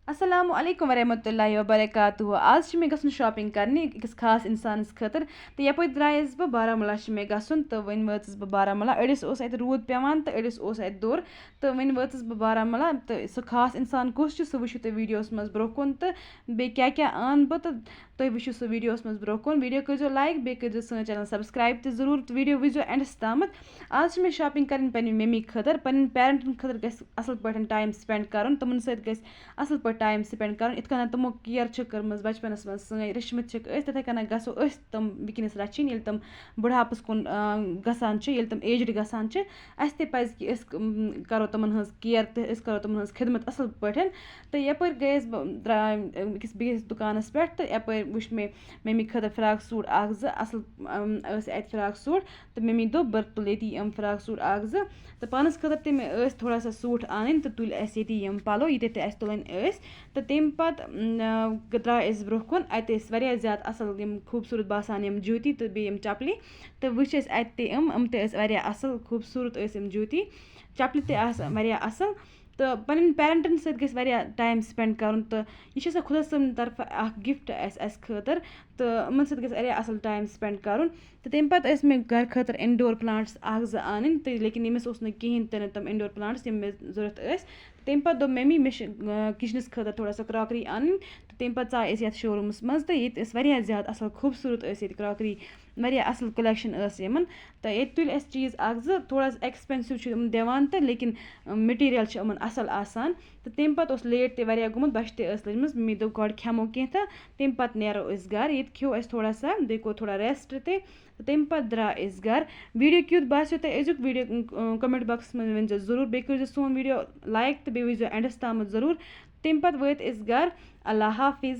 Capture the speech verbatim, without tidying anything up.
السلام علیکم ورحمۃ اللہ وبرکاتہ۔ آز چھِ مےٚ گژھُن shopping کرنہِ أکِس خاص اِنسانَس خٲطرٕ، تہٕ یَپٲرۍ درٛایَس بہٕ بارہمولہ چھِ مےٚ گژھُن، تہٕ وۄنۍ وٲژٕس بہٕ بارہمولہ۔ أڑِس اوس اَتہِ روٗد پٮ۪وان تہٕ أڑِس اوس اَتہِ دوٚر، تہٕ وۄنۍ وٲژٕس بہٕ بارہمولہ۔ تہٕ سُہ خاص اِنسان کُس چھُ، سُہ وٕچھِو تُہۍ videoَس منٛز برونٛہہ کُن، تہٕ بیٚیہِ کیٛاہ کیٛاہ اَن بہٕ، تہٕ تُہۍ وٕچھِو سُہ videoَس منٛز برونٛہہ کُن۔ Video کٔرۍزیو like، بیٚیہِ کٔرۍزیو سٲنۍ channel subscribe تہِ ضروٗر، تہٕ video وٕچھزیو endَس تامَتھ۔ آز چھِ مےٚ shopping کَرٕنۍ پنٛنہِ مٔمی خٲطرٕ۔ پنٛنٮ۪ن parentَن خٲطرٕ گژھِ اَصٕل پٲٹھۍ time spend کَرُن، تِمَن سۭتۍ گژھِ اَصٕل پٲٹھۍ time spend کَرُن، یِتھ کٔنۍ تِمو care چھِ کٔرمٕژ بَچپَنَس منٛز سٲنۍ، رٔچھمٕتۍ چھِکھ أسۍ، تِتھَے کٔنۍ گژھو أسۍ تِم وٕنکیٚنَس رَچھِنۍ، ییٚلہِ تِم بُڑھاپَس کُن، آ، گژھان چھِ، ییٚلہِ تِم aged گژھان چھِ، اَسہِ تہِ پَزِ کہِ أسۍ، م، کَرو تِمَن ہٕنٛز care تہٕ أسۍ کَرو تِمَن ہٕنٛز خدمت اَصٕل پٲٹھۍ۔ تہٕ یَپٲرۍ گٔیَس بہٕ، درٛاے أکِس بیٚیِس دُکانَس پٮ۪ٹھ، تہٕ یَپٲرۍ وٕچھ مےٚ مٔمی خٲطرٕ فراک suit اَکھ زٕ اَصٕل، ٲم، ٲسۍ اَتہِ فراک suit، تہٕ مٔمی دوٚپ، "بہٕ تُلہٕ ییٚتی یِم فراک suit اَکھ زٕ۔" تہٕ پانَس خٲطرٕ تہِ مےٚ ٲسۍ تھوڑا سا suit اَنٕنۍ، تہٕ تُلۍ اَسہِ ییٚتی یِم پَلو، ییٖتیٛاہ تہِ اَسہِ تُلٕنۍ ٲسۍ۔ تہٕ تَمہِ پَتہٕ، ٲم، درٛاے أسۍ برونٛہہ کُن۔ اَتہِ ٲسۍ واریاہ زیادٕ اَصٕل یِم خوٗبصوٗرت باسان یِم جوٗتی تہٕ بیٚیہِ یِم چَپلی۔ تہٕ وٕچھ اَسہِ اَتہِ تہِ یِم، یِم تہِ ٲسۍ واریاہ اَصٕل، خوٗبصوٗرت ٲسۍ یِم جوٗتی، چَپلہِ تہِ آسہٕ واریاہ اَصٕل۔ تہٕ پنٛنٮ۪ن parentَن سۭتۍ گژھِ واریاہ time spend کَرُن، تہٕ یہِ چھِ آسان خۄدا صٲبنہِ طرفہٕ اَکھ gift اَسہِ، اَسہِ خٲطرٕ، تہٕ یِمَن سۭتۍ گژھِ واریاہ اَصٕل time spend کَرُن۔ تہٕ تَمہِ پَتہٕ ٲسۍ مےٚ گَرٕ خٲطرٕ indoor plants اَکھ زٕ اَنٕنۍ، تہٕ لیکِن ییٚمِس اوس نہٕ کِہیٖنۍ تہِ نہٕ تِم indoor plants یِم مےٚ ضوٚرَتھ ٲسۍ۔ تَمہِ پَتہٕ دوٚپ مٔمی، مےٚ چھِ، آ، kitchenَس خٲطرٕ تھوڑا سا crockery اَنٕنۍ، تہٕ تَمہِ پَتہٕ ژاے أسۍ یَتھ showroomَس منٛز، تہٕ ییٚتہِ ٲسۍ واریاہ زیادٕ اَصٕل خوٗبصوٗرت ٲسۍ ییٚتہِ crockery، واریاہ اَصٕل collection ٲس یِمَن۔ تہٕ ییٚتہِ تُلۍ اَسہِ چیٖز اَکھ زٕ، تھوڑا expensive چھِ یِم دِوان تہٕ لیکِن material چھِ یِمَن اَصٕل آسان۔ تہٕ تَمہِ پَتہٕ اوس late تہِ واریاہ گوٚمُت، بۄچھِ تہِ ٲس لٔجمٕژ۔ مٔمی دوٚپ، "گۄڈٕ کھٮ۪مو کینٛہہ تہٕ تَمہِ پَتہٕ نیرو أسۍ گَرٕ۔" ییٚتہِ کھیوٚو اَسہِ تھوڑا سا، بیٚیہِ کوٚر تھوڑا rest تہِ۔ تہٕ تَمہِ پَتہٕ درٛاے أسۍ گَرٕ۔ Video کیُتھ باسیو تۄہہِ أزیُک video، اۭں، comment boxَس منٛز ؤنۍزیو ضروٗر۔ بیٚیہِ کٔرۍزیو سون video like تہٕ بیٚیہِ وٕچھزیو endَس تامَتھ ضروٗر۔ تَمہِ پَتہٕ وٲتۍ أسۍ گَرٕ۔ اللہ حافظ۔